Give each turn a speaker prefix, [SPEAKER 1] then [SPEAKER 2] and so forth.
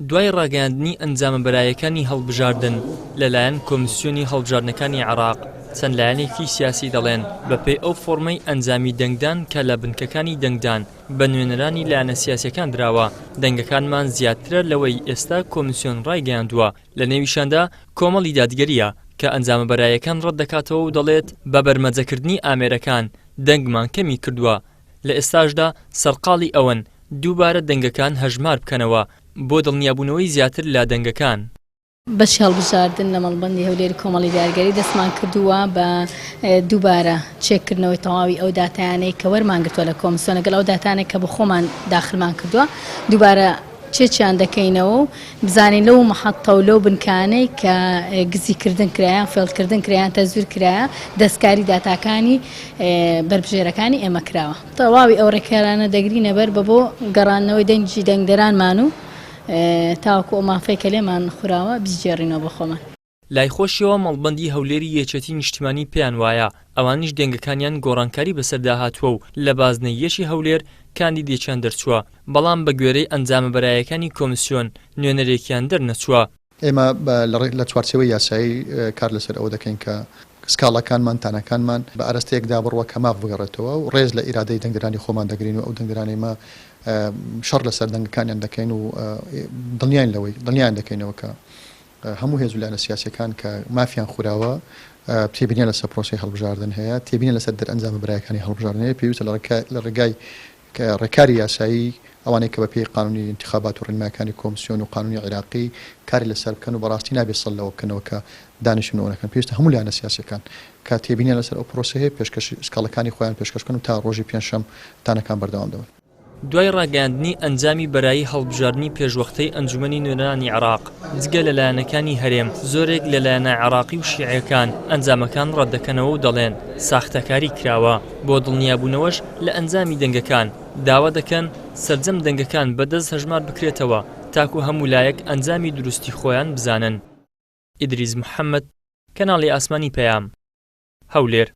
[SPEAKER 1] دوای ڕاگەیاندنی ئەنجامە بەرایەکانی هەڵبژاردن لەلایەن کۆمسیۆنی هەڵبژاردنەکانی عێراق، چەند لایەنێکی سیاسی دەڵێن، بەپێی ئەو فۆڕمەی ئەنجامی دەنگدان کە لە بنکەکانی دەنگدان بە نوێنەرانی لایەنە سیاسیەکان دراوە، دەنگەکانمان زیاترە لەوەی ئێستا کۆمسیۆن ڕایگەیاندووە، لەنێویشیاندا کۆمەڵی دادگەرییە کە ئەنجامە بەرایەکان ڕەتدەکاتەوە و دەڵێت، بە بەرمەجەکردنی ئامێرەکان دەنگمان کەمی کردووە، لە ئێستاشدا سەرقاڵی ئەوەن دووبارە دەنگەکان هەژمار بکەنەوە بۆ دڵنیابوونەوەی زیاتر لە دەنگەکان.
[SPEAKER 2] بەشی هەڵبژاردن لە مەڵبەندی هەولێری کۆمەڵی دادگەری دەستمان کردووە بە دووبارە چێککردنەوەی تەواوی ئەو داتایانەی کە وەرمان گرتووە لە کۆمسیۆن لەگەڵ ئەو داتانەی کە بۆ خۆمان داخلمان کردووە دووبارە چێکیان دەکەینەوە و بزانین لەو محەتە و لەو بنکانەی کە گزیکردن کرا یان فێڵکردن کرا یان تەزویر کرایە دەستکاری داتاکانی بەربژێرەکانی ئێمە کراوە. تەواوی ئەو ڕێکارانە دەگرینە بەر بە بۆ گەڕاندنەوەی دەنگی دەنگدەرانمان و تاوەکو ئەو مافەی کە لێمان خوراوە بیگێڕینەوە بۆ خۆمان.
[SPEAKER 1] لای خۆشیەوە مەڵبەندی هەولێری یەکێتی نیشتیمانی پێیان وایە ئەوانیش دەنگەکانیان گۆڕانکاری بەسەردا هاتووە و لە بازنەی یەکی هەولێر کاندیدێکیان دەرچووە، بەڵام بەگوێرەی ئەنجامە بەرایەکانی کۆمسیۆن نوێنەرێکیان دەرنەچووە.
[SPEAKER 3] ئێمە لە چوارچێوەی یاسایی کار لەسەر ئەوە دەکەین کە سکاڵاکانمان، تانەکانمان بە ئاراستەیەکدا بڕوا کە ماف بگەڕێتەوە و ڕێز لە ئیرادەی دەنگدەرانی خۆمان دەگرین و ئەو دەنگدەرانەی مە شەڕ لەسەر دەنگەکانیان دەکەین و دڵنیاین لەوەی دڵنیایان دەکەینەوە کە هەموو هێز و لایەنە سیاسییەکان کە مافیان خوراوە، تێبینیان لەسەر پرۆسەی هەڵبژاردن هەیە، تێبینیان لەسەر دەرئەنجامە بەرایەکانی هەڵبژاردن هەیە، پێویستە لە ڕێگای ڕێکاری یاسایی ئەوانەی کە بەپێی قانونی ئینتخابات و ڕێنمایەکانی کۆمسیۆن و قانونی عیراقی کاری لەسەر بکەن و بەڕاستی نابێت سڵ لەوە بکەنەوە کە دانیشن و نەکەن پێویستە هەموو لایەنە سیاسیەکان کە تێبینیان لەسەر ئەو پرۆسەیە هەیە پێشکەش سکاڵەکانی خۆیان پێشکەش بکەن و تا ڕۆژی پێنجشەم تانەکان بەردەوام دەبن.
[SPEAKER 1] دوای ڕاگەیاندنی ئەنجامی بەرایی هەڵبژاردنی پێشوەختەی ئەنجومەنی نوێنەرانی عێراق، جگە لە لایەنەکانی هەرێم، زۆرێک لە لایەنە عێراقی و شیعیەکان ئەنجامەکان ڕەتدەکەنەوە و دەڵێن ساختەکاری کراوە، بۆ دڵنیابوونەوەش لە ئەنجامی دەنگەکان، داوا دەکەن سەرجەم دەنگەکان بە دەست هەژمار بکرێتەوە تاکو هەموو لایەک ئەنجامی دروستی خۆیان بزانن. ئیدریس محەمەد، کەناڵی ئاسمانی پەیام، هەولێر.